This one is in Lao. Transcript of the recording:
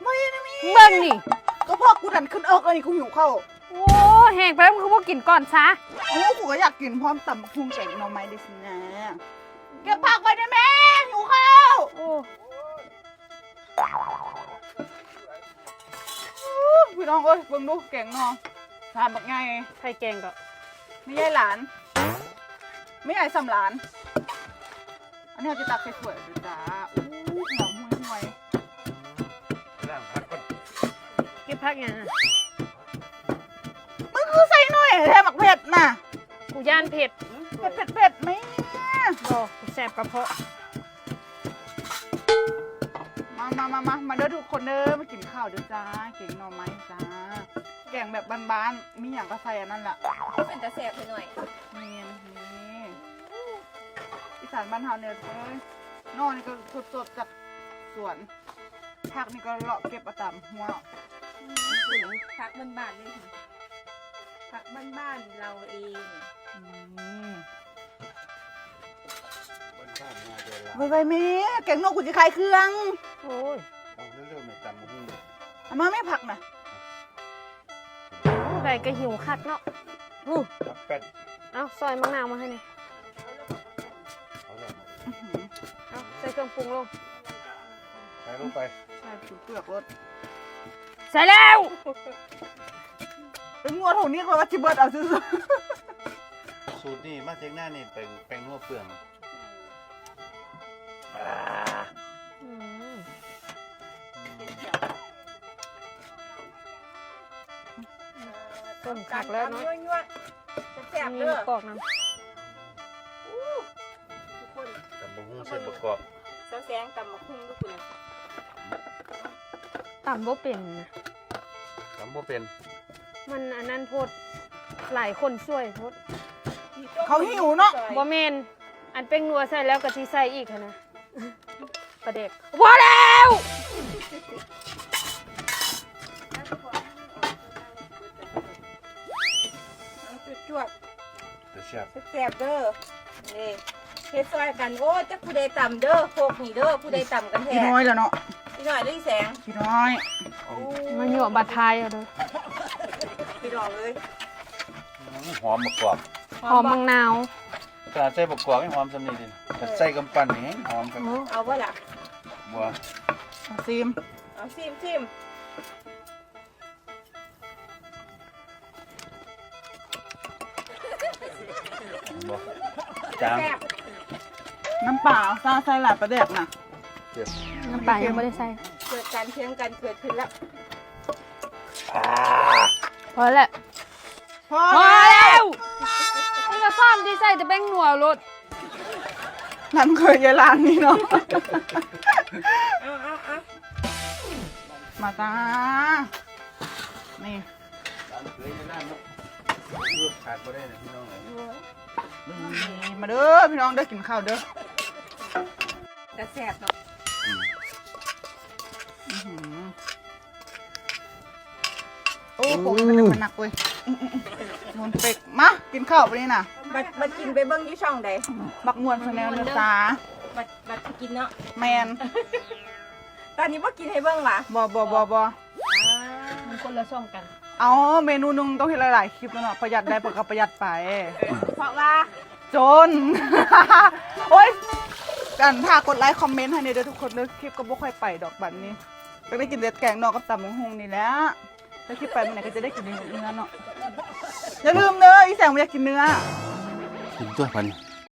ບໍ່ເຫັນຫຍັງມີ ເບິ່ງນີ້ ກະເພາະກູດັນຂຶ້ນເອິກແລ້ວນີ້ ກູຫິວເຂົ້າ. ໂອ້ ແຮງໄປແລ້ວ ມຶງຄືບໍ່ກິນກ່ອນຊະ? ເອົ້າ ກູກະຢາກກິນພ້ອມຕຳບັກຫຸ່ງແກງໜໍ່ໄມ້ເດ້ຊີ້ນະ. ເກັບຜັກໄວ້ແດ່ແມ່ ຫິວເຂົ້າ. ໂອ້ ພີ່ນ້ອງເອີຍ ເບິ່ງດູແກງໜໍ່ ຊາມບັກໃຫຍ່. ໃຜແກງເກາະ? ແມ່ໃຫຍ່ຫຼານ ແມ່ໃຫຍ່ສຳຫຼານ. ອັນນີ້ເຮົາຈະຕັກໃສ່ຖ້ວຍເດີຈ້າ. ໂອ້ ຫອມຫ່ວຍໆ. ລ້າງຜັກກ່ອນ. ເກັບຜັກຫຍັງ? ມຶງຄືໃສ່ໜ້ອຍແທ້ບັກເຜັດນະ? ກູຢ້ານເຜັດ. ເຜັດໆໆ ແມ່. ບໍ່ ແສບກະເພາະ. ມາໆໆໆ ມາເດີທຸກຄົນເດີ ມາກິນເຂົ້າເດີຈ້າ ແກງໜໍ່ໄມ້ຈ້າ ແກງແບບບ້ານໆ ມີຫຍັງກະໃສ່ອັນນັ້ນລະ. ເປັນຕາແຊບເລີຍ. ແມ່ນ ນີ້ ອີສານບ້ານເຮົາເດີ. ໜໍ່ນີ້ກະສົດໆ ຈາກສວນ ຜັກນີ້ກະເລາະເກັບເອົາຕາມຮົ້ວ. ອືມ ຜັກບ້ານໆເລີຍ ຜັກບ້ານໆ ເຮົາເອງ. ອືມ ໄວໆແມ່ ແກງນົກ ກູຊິຂາຍເຄື່ອງ. ໂອ້ຍ ເອົາເລັວໆແມ່ ຕຳບັກຫຸ່ງ. ເອົາມາແມ່ ຜັກນະ. ຜູ້ໃດກະຫິວຄັກເນາະ. ຜູ້ ຜັກແປ້ນ. ເອົາ ຊອຍໝາກນາວມາໃຫ້ແດ່. ເອົາ ໃສ່ເຄື່ອງປຸງລົງ. ໃສ່ລົງໄປ. ໃສ່ເປືອກລົດ. ໃສ່ແລ້ວ. ເປັນງົວຖົງນີ້ ຂ້ອຍວ່າຊິເບິດເອົາຊື່ໆ. ສູດນີ້ມາຈາກນານີ້ ແປ້ງ ແປ້ງນົວເປືອງ. ອືມ ຕົ້ມຄັກແລ້ວເນາະ. ແຊບໆ ເດີ ມີໝາກກອກນຳ. ອູ້ ທຸກຄົນ ຕຳບັກຫຸ່ງໃສ່ບັກກອກ. ສາວແສງຕຳບັກຫຸ່ງດູພຸ້ນນະ. ຕຳບໍ່ເປັນນະ. ຕຳບໍ່ເປັນ. ມັນອັນນັ້ນໂພດ ຫຼາຍຄົນຊ່ວຍໂພດ. ເຂົາຫິວເນາະ. ບໍ່ແມ່ນ ອັນແປ້ງນົວໃສ່ແລ້ວກະຊິໃສ່ອີກຫັ້ນນະ. ປາແດກ ພໍແລ້ວ. ເອົາ ຈວດໆ ແຊບໆ ເດີ. ນີ້ ເຮັດຊ່ອຍກັນ. ໂອ້ ຈັກຜູ້ໃດຕຳເດີ ໂຄກນີ້ເດີ ຜູ້ໃດຕຳກັນແທ້. ອີນ້ອຍລະເນາະ ອີນ້ອຍເດີ ອີແສງ ອີນ້ອຍ. ໂອ້ ມາຍົວະບາດທ້າຍເອົາເດີ ພີ່ນ້ອງເອີຍ. ຫອມບັກກອກ ຫອມບັກນາວ. ຂະໜາດໃສ່ບັກກອກຍັງຫອມສ່ຳນີ້ເດ. ເອີ ຄັນໃສ່ກຳປັ່ນນີ້ແຮງຫອມຄັກ. ໂອ້ ເອົາບໍ່ລະ? ບໍ່ ເອົາຊີມ ເອົາຊີມໆ. ບໍ່ ຈາງ. ແຊບ. ນ້ຳປາເອົາຊະ ໃສ່ຫຼາຍປາແດກນະ. ນ້ຳປາຍັງບໍ່ໄດ້ໃສ່. ເກີດການຖຽງກັນເກີດຂຶ້ນລະ. ພໍແລ້ວ ພໍ ພໍແລ້ວ. ນີ້ກະຊ້ອນທີ່ໃສ່ແຕ່ແປ້ງນົວໂລດ. ນ້ຳເຄີຍຍາຍຫຼານນີ້ເນາະ. ເອົາໆໆ ມາຈ້າ ນີ້ ຂາດບໍ່ໄດ້ນະພີ່ນ້ອງເອີຍ. ນີ້ ມາເດີພີ່ນ້ອງເດີ ກິນເຂົ້າເດີ. ກະແຊບເນາະ. ອືມ ອືຫື ໂອ້ ໂອ້ ໂອ້ ໂອ້ ມັນໜັກເວີຍ. ອືມໆໆ ໂດນເປັກ. ມາກິນເຂົ້າບາດນີ້ນະ. ບັດ ບັດກິນໄປເບິ່ງຢູ່ຊ່ອງໃດ? ບັກມ່ວນ Channel ເດີຈ້າ. ບັດ ບັດຊິກິນເນາະ. ແມ່ນ. ຕອນນີ້ບໍ່ກິນໃຫ້ເບິ່ງຫວາ? ບໍ່ ບໍ່ ບໍ່ ບໍ່. ອ່າ ມັນຄົນລະຊ່ອງກັນ. ເອົາ ເມນູໜຶ່ງຕ້ອງເຮັດຫຼາຍໆຄລິບແລ້ວເນາະ ປະຢັດໄດ້ເຮົາກະປະຢັດໄປ. ເພາະວ່າ ຈົນ. ໂອ້ຍ ອັນ ຖ້າກົດໄລຄອມເມັນໃຫ້ແດ່ເດີທຸກຄົນເດີ. ຄລິບກະບໍ່ຄ່ອຍໄປດອກບາດນີ້ ກະໄດ້ກິນແຕ່ແກງໜໍ່ກັບຕຳບັກຫຸ່ງນີ້ແຫຼະ. ແລ້ວຄລິບໄປມື້ໃດກະຈະໄດ້ກິນຢູ່ເຮືອນເນາະ. ຢ່າລືມເດີ ອີແສງບໍ່ຢາກກິນເນື້ອ. ກິນຕົວະບັດນີ້.